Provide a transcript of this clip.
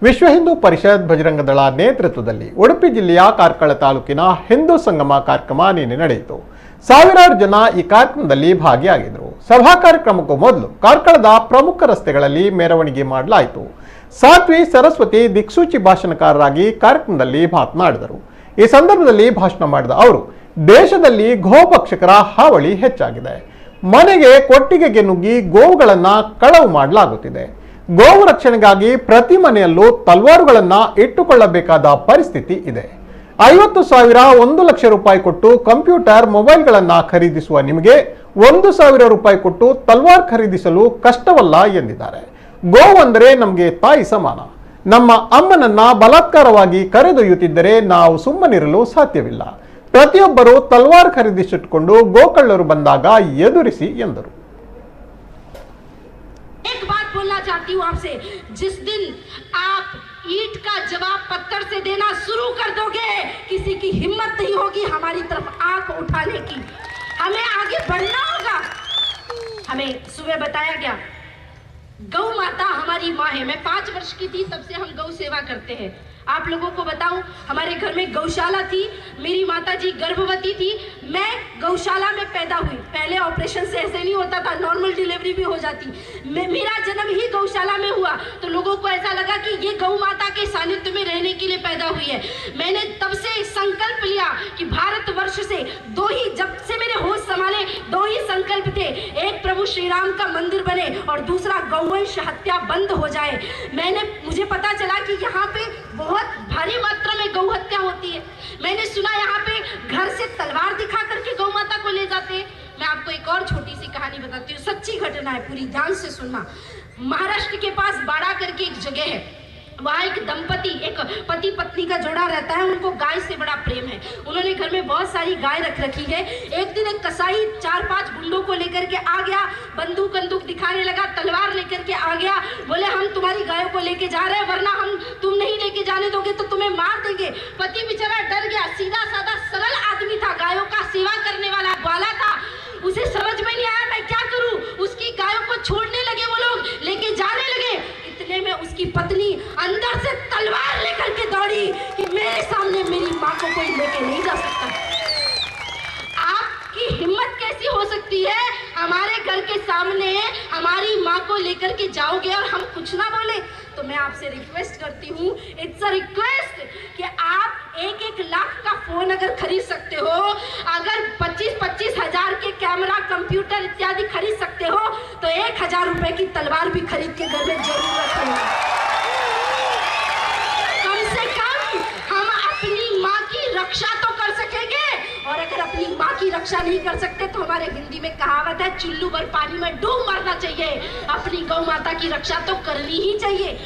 ವಿಶ್ವ ಹಿಂದೂ ಪರಿಷತ್ ಬಜರಂಗದಳ ನೇತೃತ್ವದಲ್ಲಿ ಉಡುಪಿ ಜಿಲ್ಲೆಯ ಕಾರ್ಕಳ ತಾಲೂಕಿನ ಹಿಂದೂ ಸಂಗಮ ಕಾರ್ಯಕ್ರಮ ನಿನ್ನೆ ನಡೆಯಿತು. ಸಾವಿರಾರು ಜನ ಈ ಕಾರ್ಯಕ್ರಮದಲ್ಲಿ ಭಾಗಿಯಾಗಿದ್ದರು. ಸಭಾ ಕಾರ್ಯಕ್ರಮಕ್ಕೂ ಮೊದಲು ಕಾರ್ಕಳದ ಪ್ರಮುಖ ರಸ್ತೆಗಳಲ್ಲಿ ಮೆರವಣಿಗೆ ಮಾಡಲಾಯಿತು. ಸಾಧ್ವಿ ಸರಸ್ವತಿ ದಿಕ್ಸೂಚಿ ಭಾಷಣಕಾರರಾಗಿ ಕಾರ್ಯಕ್ರಮದಲ್ಲಿ ಮಾತನಾಡಿದರು. ಈ ಸಂದರ್ಭದಲ್ಲಿ ಭಾಷಣ ಮಾಡಿದ ಅವರು, ದೇಶದಲ್ಲಿ ಗೋಭಕ್ಷಕರ ಹಾವಳಿ ಹೆಚ್ಚಾಗಿದೆ. ಮನೆಗೆ ಕೊಟ್ಟಿಗೆಗೆ ನುಗ್ಗಿ ಗೋವುಗಳನ್ನು ಕಳವು ಮಾಡಲಾಗುತ್ತಿದೆ. ಗೋವು ರಕ್ಷಣೆಗಾಗಿ ಪ್ರತಿ ಮನೆಯಲ್ಲೂ ತಲ್ವಾರುಗಳನ್ನು ಇಟ್ಟುಕೊಳ್ಳಬೇಕಾದ ಪರಿಸ್ಥಿತಿ ಇದೆ. 50,000 1 ಲಕ್ಷ ರೂಪಾಯಿ ಕೊಟ್ಟು ಕಂಪ್ಯೂಟರ್ ಮೊಬೈಲ್ಗಳನ್ನು ಖರೀದಿಸುವ ನಿಮಗೆ 1,000 ರೂಪಾಯಿ ಕೊಟ್ಟು ತಲ್ವಾರ್ ಖರೀದಿಸಲು ಕಷ್ಟವಲ್ಲ ಎಂದಿದ್ದಾರೆ. ಗೋವು ಅಂದರೆ ನಮಗೆ ತಾಯಿ ಸಮಾನ. ನಮ್ಮ ಅಮ್ಮನನ್ನ ಬಲಾತ್ಕಾರವಾಗಿ ಕರೆದೊಯ್ಯುತ್ತಿದ್ದರೆ ನಾವು ಸುಮ್ಮನಿರಲು ಸಾಧ್ಯವಿಲ್ಲ. ಪ್ರತಿಯೊಬ್ಬರು ತಲ್ವಾರ್ ಖರೀದಿಸಿಟ್ಟುಕೊಂಡು ಗೋಕಳ್ಳರು ಬಂದಾಗ ಎದುರಿಸಿ ಎಂದರು. एक बात बोलना चाहती हूँ आपसे, जिस दिन आप ईंट का जवाब पत्थर से देना शुरू कर दोगे, किसी की हिम्मत नहीं होगी हमारी तरफ आंख उठाने की। हमें आगे बढ़ना होगा। हमें सुबह बताया गया, गौ माता हमारी माँ है। मैं 5 वर्ष की थी तब से हम गौ सेवा करते हैं। आप लोगों को बताऊं, हमारे घर में गौशाला थी। मेरी माता जी गर्भवती थी, मैं गौशाला में पैदा हुई। पहले ऑपरेशन से ऐसे नहीं होता था, नॉर्मल डिलीवरी भी हो जाती। मेरा जन्म ही गौशाला में हुआ, तो लोगों को ऐसा लगा कि ये गौ माता के सानिध्य में रहने के लिए पैदा हुई है। मैंने तब से संकल्प लिया कि भारतवर्ष से दो ही, जब से मेरे होश संभाले, दो ही संकल्प थे। एक प्रभु श्री राम का मंदिर बने और दूसरा गौवंश हत्या बंद हो जाए। मुझे पता चला कि यहाँ पे बहुत भारी मात्रा में गौ हत्या होती है। मैंने सुना यहाँ पे घर से तलवार दिखा करके गौ माता को ले जाते हैं। मैं आपको एक और छोटी सी कहानी बताती हूँ, सच्ची घटना है, पूरी ध्यान से सुनना। महाराष्ट्र के पास बाड़ा करके एक जगह है, वहाँ एक दंपति, एक पति पत्नी का जोड़ा रहता है। उनको गाय से बड़ा प्रेम है। उन्होंने घर में बहुत सारी गाय रख रखी है। एक दिन एक कसाई 4-5 गुंडों को लेकर के आ गया, बंदूक बंदूक दिखाने लगा, तलवार लेकर के आ गया। बोले, हम तुम्हारी गायों को लेके जा रहे हैं, वरना हम तुम नहीं लेके जाने दोगे तो तुम्हें मार देंगे। पति बेचारा डर गया, सीधा साधा सरल आदमी था, गायों का सेवा करने वाला ग्वाला था। उसे समझ में नहीं आया मैं क्या करूं। उसकी गायों को छोड़ने लगे वो लोग, लेके जाने लगे। इतने में उसकी पत्नी अंदर से तलवार लेकर के दौड़ी कि मेरे सामने मेरी माँ को कोई लेके नहीं जा सकता। आपकी हिम्मत कैसी हो सकती है, हमारे घर के सामने हमारी माँ को लेकर के जाओगे और हम कुछ ना बोले? तो मैं आपसे रिक्वेस्ट करती हूँ, it's a request कि आप 1-1 लाख का फोन अगर खरीद सकते हो, अगर 25-25 हजार के कैमरा, कंप्यूटर इत्यादि खरीद सकते हो, तो 1,000 रुपए की तलवार भी खरीद के घर में जरूर रखें। कम से कम हम अपनी माँ की रक्षा तो कर सकेंगे। और अगर अपनी माँ की रक्षा नहीं कर सकते तो हमारे हिंदी में कहावत है, चुल्लू भर पानी में डूब मरना चाहिए। अपनी गौ माता की रक्षा तो करनी ही चाहिए।